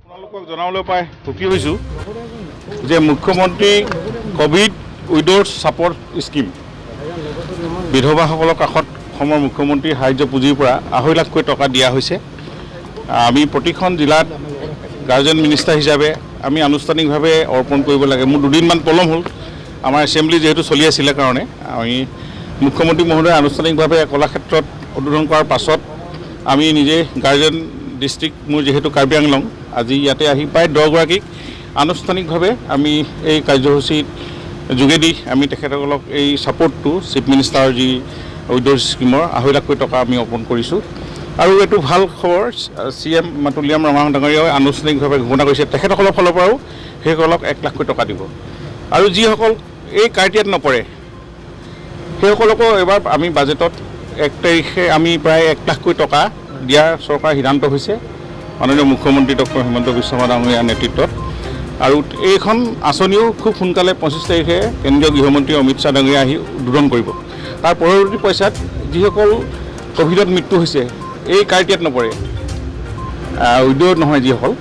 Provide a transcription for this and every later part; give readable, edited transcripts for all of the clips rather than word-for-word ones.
আপোনালোকক জনাবলৈ পাই সুখী হৈছোঁ যে মুখ্যমন্ত্ৰী ক'ভিড উইড'জ ছাপৰ্ট স্কীম, বিধৱাসকলৰ কাষত অসমৰ মুখ্যমন্ত্ৰী সাহায্য পুঁজিৰ পৰা 2.5 লাখকৈ টকা দিয়া হৈছে। আমি প্ৰতিখন জিলাত গাৰ্জেন মিনিষ্টাৰ হিচাপে আমি আনুষ্ঠানিকভাৱে অৰ্পণ কৰিব লাগে। মোৰ দুদিনমান পলম হ'ল, আমাৰ এছেম্বলি যিহেতু চলি আছিলে কাৰণে আমি মুখ্যমন্ত্ৰী মহোদয়ে আনুষ্ঠানিকভাৱে কলাক্ষেত্ৰত উদ্বোধন কৰাৰ পাছত আমি নিজে গাৰ্জেন ডিষ্ট্ৰিক্ট, মোৰ যিহেতু কাৰ্বি আংলং, আজি ইয়াতে আহি প্ৰায় 10গৰাকীক আনুষ্ঠানিকভাৱে আমি এই কাৰ্যসূচীৰ যোগেদি আমি তেখেতসকলক এই ছাপৰ্টটো চিফ মিনিষ্টাৰৰ যি উইড'জ স্কীমৰ 2.5 লাখকৈ টকা আমি অৰ্পণ কৰিছোঁ। আৰু এইটো ভাল খবৰ, চি এম তুলিৰাম ৰংহাং ডাঙৰীয়াই আনুষ্ঠানিকভাৱে ঘোষণা কৰিছে তেখেতসকলৰ ফালৰ পৰাও সেইসকলক 1 লাখকৈ টকা দিব। আৰু যিসকল এই ক্ৰাইটেৰিয়াত নপৰে সেইসকলকো এইবাৰ আমি বাজেটত 1 তাৰিখে আমি প্ৰায় 1 লাখকৈ টকা দিয়াৰ চৰকাৰৰ সিদ্ধান্ত হৈছে মাননীয় মুখ্যমন্ত্ৰী ডক্টৰ হিমন্ত বিশ্ব শৰ্মা ডাঙৰীয়াৰ নেতৃত্বত। আৰু এইখন আঁচনিও খুব সোনকালে 25 তাৰিখে কেন্দ্ৰীয় গৃহমন্ত্ৰী অমিত শ্বাহ ডাঙৰীয়া আহি উদ্বোধন কৰিব। তাৰ পৰৱৰ্তী পইচাত যিসকল ক'ভিডত মৃত্যু হৈছে এই ক্ৰাইটেৰিয়াত নপৰে, উইড'ত নহয় যিসকল,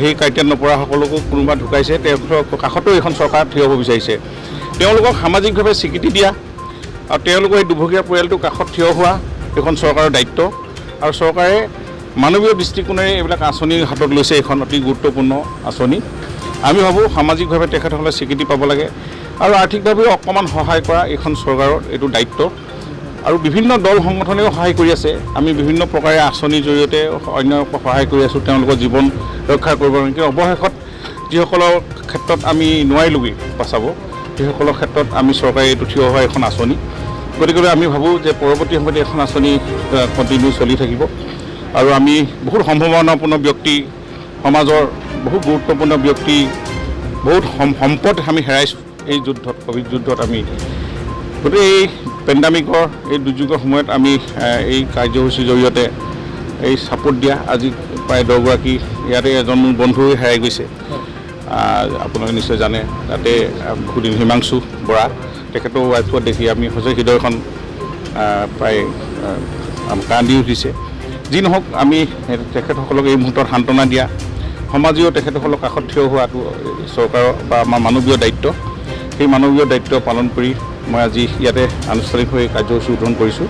সেই ক্ৰাইটেৰিয়াত নপৰাসকলকো কোনোবা ঢুকাইছে তেওঁলোকৰ কাষতো এইখন চৰকাৰ থিয় হ'ব বিচাৰিছে। তেওঁলোকক সামাজিকভাৱে স্বীকৃতি দিয়া আৰু তেওঁলোকৰ এই দুৰ্ভগীয়া পৰিয়ালটোৰ কাষত থিয় হোৱা এইখন চৰকাৰৰ দায়িত্ব। আৰু চৰকাৰে মানৱীয় দৃষ্টিকোণেৰে এইবিলাক আঁচনি হাতত লৈছে, এইখন অতি গুৰুত্বপূৰ্ণ আঁচনি। আমি ভাবোঁ সামাজিকভাৱে তেখেতসকলে স্বীকৃতি পাব লাগে আৰু আৰ্থিকভাৱেও অকণমান সহায় কৰা এইখন চৰকাৰৰ এইটো দায়িত্ব। আৰু বিভিন্ন দল সংগঠনেও সহায় কৰি আছে, আমি বিভিন্ন প্ৰকাৰে আঁচনিৰ জৰিয়তে অন্য সহায় কৰি আছোঁ তেওঁলোকৰ জীৱন ৰক্ষা কৰিবৰ কাৰণে। কিন্তু অৱশেষত যিসকলৰ ক্ষেত্ৰত আমি নোৱাৰিলোগৈ বচাব, সেইসকলৰ ক্ষেত্ৰত আমি চৰকাৰে এইটো থিয় হোৱা এখন আঁচনি। গতিকে আমি ভাবোঁ যে পৰৱৰ্তী সময়ত এখন আঁচনি কণ্টিনিউ চলি থাকিব। আৰু আমি বহুত সম্ভাৱনাপূৰ্ণ ব্যক্তি, সমাজৰ বহু গুৰুত্বপূৰ্ণ ব্যক্তি, বহুত সম্পদ আমি হেৰাইছোঁ এই যুদ্ধত, ক'ভিড যুদ্ধত আমি। গতিকে এই পেণ্ডামিকৰ এই দুৰ্যোগৰ সময়ত আমি এই কাৰ্যসূচীৰ জৰিয়তে এই ছাপোৰ্ট দিয়া আজি প্ৰায় 10গৰাকী, ইয়াতে এজন মোৰ বন্ধুৱে হেৰাই গৈছে, আপোনালোকে নিশ্চয় জানে, তাতে বহুদিন হিমাংশু বৰা, তেখেতৰ ৱাইফত দেখি আমি সঁচাই হৃদয়খন প্ৰায় কান্দি উঠিছে। যি নহওক আমি তেখেতসকলক এই মুহূৰ্তত সান্তনা দিয়া, সমাজেও তেখেতসকলৰ কাষত থিয় হোৱাটো চৰকাৰৰ বা আমাৰ মানৱীয় দায়িত্ব। সেই মানৱীয় দায়িত্ব পালন কৰি মই আজি ইয়াতে আনুষ্ঠানিকভাৱে কাৰ্যসূচী উদ্বোধন কৰিছোঁ।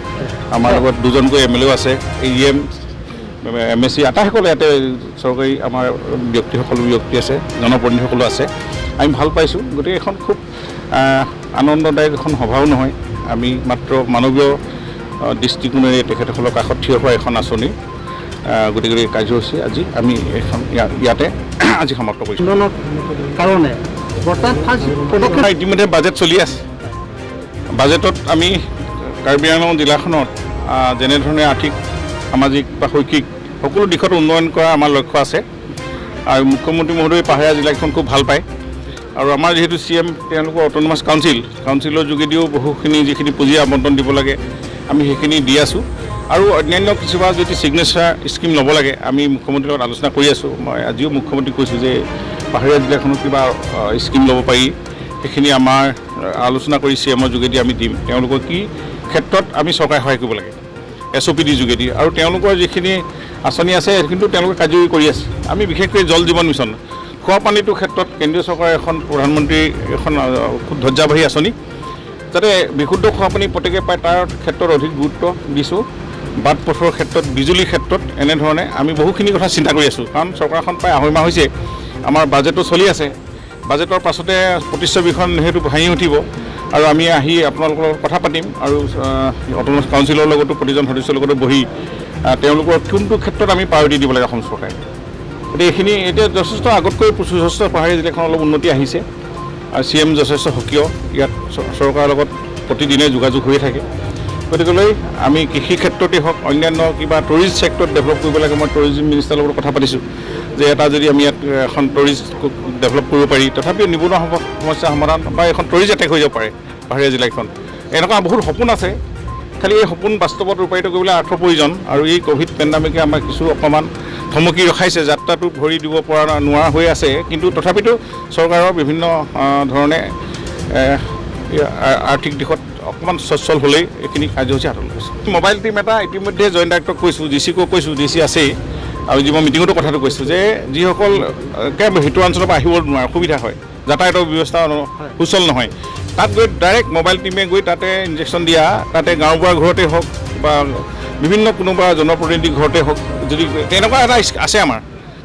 আমাৰ লগত দুজনকৈ এম এল এও আছে, A E M, M S C আটাইসকলে ইয়াতে চৰকাৰী আমাৰ ব্যক্তিসকলো ব্যক্তি আছে, জনপ্ৰতিনিধিসকলো আছে। আমি ভাল পাইছোঁ। গতিকে এখন খুব আনন্দদায়ক এখন সভাও নহয়, আমি মাত্ৰ মানৱীয় দৃষ্টিকোণেৰে তেখেতসকলৰ কাষত থিয় হোৱা এখন আঁচনি। গতিকে এই কাৰ্যসূচী আজি আমি এখন ইয়াতে আজি সমাপ্ত কৰিছোঁ। কাৰণে বৰ্তমান ফাৰ্ষ্ট পদক্ষেপ ইতিমধ্যে বাজেট চলি আছে। বাজেটত আমি কাৰ্বি আংলং জিলাখনত যেনেধৰণে আৰ্থিক, সামাজিক বা শৈক্ষিক সকলো দিশত উন্নয়ন কৰা আমাৰ লক্ষ্য আছে। আৰু মুখ্যমন্ত্ৰী মহোদয়ে পাহাৰীয়া জিলাকেইখন খুব ভাল পায়। আৰু আমাৰ যিহেতু চি এম তেওঁলোকৰ অট'নমাছ কাউন্সিল, কাউন্সিলৰ যোগেদিও বহুখিনি যিখিনি পুঁজি আবণ্টন দিব লাগে আমি সেইখিনি দি আছোঁ। আৰু অন্যান্য কিছুমান যদি ছিগনেচাৰ স্কীম ল'ব লাগে আমি মুখ্যমন্ত্ৰীৰ লগত আলোচনা কৰি আছোঁ। মই আজিও মুখ্যমন্ত্ৰীক কৈছোঁ যে পাহাৰীয়া জিলাখনত কিবা স্কীম ল'ব পাৰি, সেইখিনি আমাৰ আলোচনা কৰি চি এমৰ যোগেদি আমি দিম। তেওঁলোকৰ কি ক্ষেত্ৰত আমি চৰকাৰে সহায় কৰিব লাগে এছ অ' পি ডিৰ যোগেদি, আৰু তেওঁলোকৰ যিখিনি আঁচনি আছে কিন্তু তেওঁলোকে কাৰ্যকৰী কৰি আছে। আমি বিশেষকৈ জল জীৱন মিছন, খোৱা পানীটোৰ ক্ষেত্ৰত কেন্দ্ৰীয় চৰকাৰৰ এখন প্ৰধানমন্ত্ৰীৰ এখন খুব ধ্বজাবাহী আঁচনি, যাতে বিশুদ্ধ খোৱা পানী প্ৰত্যেকে পায় তাৰ ক্ষেত্ৰত অধিক গুৰুত্ব দিছোঁ। বাট পথৰ ক্ষেত্ৰত, বিজুলীৰ ক্ষেত্ৰত এনেধৰণে আমি বহুখিনি কথা চিন্তা কৰি আছোঁ। কাৰণ চৰকাৰখন প্ৰায় 2.5 মাহ হৈছে, আমাৰ বাজেটো চলি আছে, বাজেটৰ পাছতে প্ৰতিচ্ছবিখন সেইটো ভাঙি উঠিব আৰু আমি আহি আপোনালোকৰ লগত কথা পাতিম আৰু অট'নমাছ কাউন্সিলৰ লগতো প্ৰতিজন সদস্যৰ লগতো বহি তেওঁলোকৰ কোনটো ক্ষেত্ৰত আমি প্ৰায়ৰিটি দিব লাগে অসম চৰকাৰে। গতিকে এইখিনি এতিয়া যথেষ্ট আগতকৈ যথেষ্ট পাহাৰীয়া জিলাখন অলপ উন্নতি আহিছে আৰু চি এম যথেষ্ট সক্ৰিয়, ইয়াত চৰকাৰৰ লগত প্ৰতিদিনে যোগাযোগ হৈয়ে থাকে। গতিকেলৈ আমি কৃষি ক্ষেত্ৰতেই হওক, অন্যান্য কিবা টুৰিষ্ট ছেক্টৰত ডেভেলপ কৰিব লাগে। মই টুৰিজিম মিনিষ্টাৰৰ লগত কথা পাতিছোঁ যে এটা যদি আমি ইয়াত এখন টুৰিষ্ট ডেভেলপ কৰিব পাৰি, তথাপিও নিবনুৱা সমস্যা সমাধান বা এখন টুৰিষ্ট এট্ৰেক্ট হৈ যাব পাৰে পাহাৰীয়া জিলাখন। এনেকুৱা বহুত সপোন আছে, খালি এই সপোন বাস্তৱত ৰূপায়িত কৰিবলৈ অৰ্থৰ প্ৰয়োজন। আৰু এই ক'ভিড পেণ্ডামিকে আমাক কিছু অকণমান থমকি ৰখাইছে, যাত্ৰাটো ভৰি দিব পৰা নোৱাৰা হৈ আছে। কিন্তু তথাপিতো চৰকাৰৰ বিভিন্ন ধৰণে এই আৰ্থিক দিশত অকণমান সচ্ছল হ'লেই এইখিনি কাৰ্যসূচী হাতত লৈছে। মোবাইল টীম এটা ইতিমধ্যে জইণ্ট ডাইৰেক্টৰক কৈছোঁ, ডি চিকো কৈছোঁ, ডি চি আছেই, আৰু যি মই মিটিঙতো কথাটো কৈছোঁ যে যিসকল একেবাৰে ভিতৰুৱা অঞ্চলৰ পৰা আহিব নোৱাৰে, অসুবিধা হয়, যাতায়াতৰ ব্যৱস্থা সুচল নহয়, তাত গৈ ডাইৰেক্ট মোবাইল টীমে গৈ তাতে ইনজেকশ্যন দিয়া, তাতে গাঁওবুঢ়াৰ ঘৰতে হওক বা বিভিন্ন কোনোবা জনপ্ৰতিনিধিৰ ঘৰতে হওক, যদি তেনেকুৱা এটা আছে আমাৰ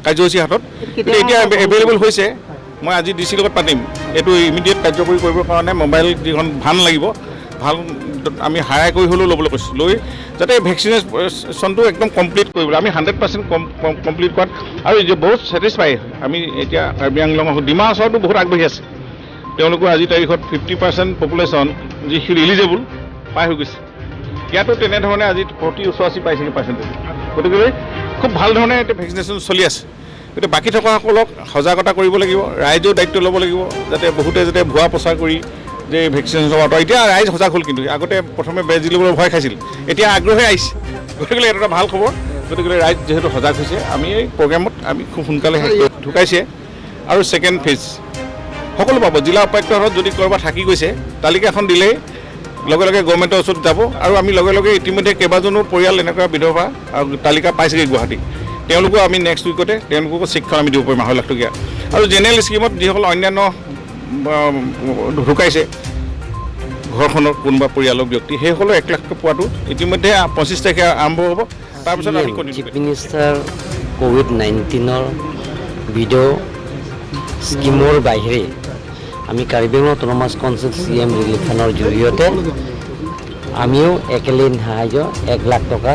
কাৰ্যসূচী হাতত। কিন্তু এতিয়া এভেইলেবল হৈছে। মই আজি ডি চিৰ লগত পাতিম, এইটো ইমিডিয়েট কাৰ্যকৰী কৰিবৰ কাৰণে মোবাইল যিখন ভান লাগিব, ভাল আমি হায়াৰ কৰি হ'লেও ল'বলৈ কৈছোঁ, লৈ যাতে ভেকচিনেশ্যনটো একদম কমপ্লিট কৰিবলৈ আমি 100% কমপ্লিট কৰাত আৰু যে বহুত ছেটিছফাই আমি এতিয়া। কাৰ্বি আংলং, ডিমা হাছাওতো বহুত আগবাঢ়ি আছে। তেওঁলোকৰ আজিৰ তাৰিখত 50% পপুলেশ্যন যিখিনি ইলিজিবল পাই হৈ গৈছে। ইয়াতো তেনেধৰণে আজি 40 ওচৰাচি পাইছেগৈ পাৰ্চেণ্টেজ। গতিকে খুব ভাল ধৰণে এতিয়া ভেকচিনেশ্যন চলি আছে। গতিকে বাকী থকাসকলক সজাগতা কৰিব লাগিব, ৰাইজেও দায়িত্ব ল'ব লাগিব, যাতে বহুতে যাতে ভুৱা প্ৰচাৰ কৰি যে ভেকচিনেশ্যন আঁতৰ। এতিয়া ৰাইজ সজাগ হ'ল, কিন্তু আগতে প্ৰথমে বেজী ল'বলৈ ভয় খাইছিল, এতিয়া আগ্ৰহে আহিছে। গতিকে এইটো এটা ভাল খবৰ। গতিকে ৰাইজ যিহেতু সজাগ হৈছে, আমি এই প্ৰগ্ৰেমত আমি খুব সোনকালে শেষ কৰি ঢুকাইছে আৰু ছেকেণ্ড ফেজ সকলো পাব। জিলা উপায়ুক্তৰ হাতত যদি ক'ৰবাত থাকি গৈছে, তালিকাখন দিলেই লগে লগে গভৰ্ণমেণ্টৰ ওচৰত যাব। আৰু আমি লগে লগে ইতিমধ্যে কেইবাজনো পৰিয়াল এনেকুৱা বিধৱা আৰু তালিকা পাইছেগৈ গুৱাহাটী। তেওঁলোকো আমি নেক্সট উইকতে তেওঁলোককো চেকখন আমি দিব পাৰিম 2.5 লাখ টকীয়া। আৰু জেনেৰেল স্কীমত যিসকল অন্যান্য ঢুকাইছে ঘৰখনৰ কোনোবা পৰিয়ালৰ ব্যক্তি, সেইসকলেও 1 লাখকৈ পোৱাটো ইতিমধ্যে 25 তাৰিখে আৰম্ভ হ'ব। তাৰপিছত আমি কণ্টিনিউ চিফ মিনিষ্টাৰ ক'ভিড-19ৰ ভিডিঅ' স্কীমৰ বাহিৰে আমি Karbi Anglong autonomous council C M relief ফাণ্ডৰ জৰিয়তে আমিও একালীন সাহায্য 1 লাখ টকা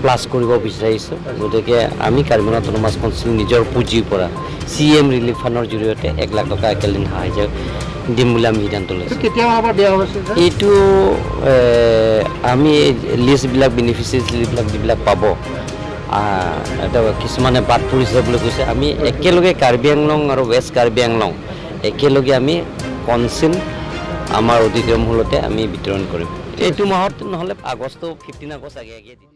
প্লাছ কৰিব বিচাৰিছোঁ। গতিকে আমি কাৰ্বি আংলং অট'নমাছ কাউন্সিল নিজৰ পুঁজিৰ পৰা চি এম ৰিলিফ ফাণ্ডৰ জৰিয়তে 1 লাখ টকা একালীন সাহায্য দিম বুলি আমি সিদ্ধান্ত লৈছোঁ। কেতিয়া মাহৰ পৰা দিয়া হৈছে ছাৰ? এইটো আমি লিষ্টবিলাক, বেনিফিচিয়াৰীবিলাক যিবিলাক পাব, এটা কিছুমানে বাদ পৰিছে বুলি কৈছে। আমি একেলগে কাৰ্বি আংলং আৰু ৱেষ্ট কাৰ্বি আংলং একেলগে আমি কনচিল আমাৰ অডিটৰিয়াম হলতে আমি বিতৰণ কৰিম। এইটো মাহত নহ'লে আগষ্ট, 15 আগষ্ট আগে আগে দিম।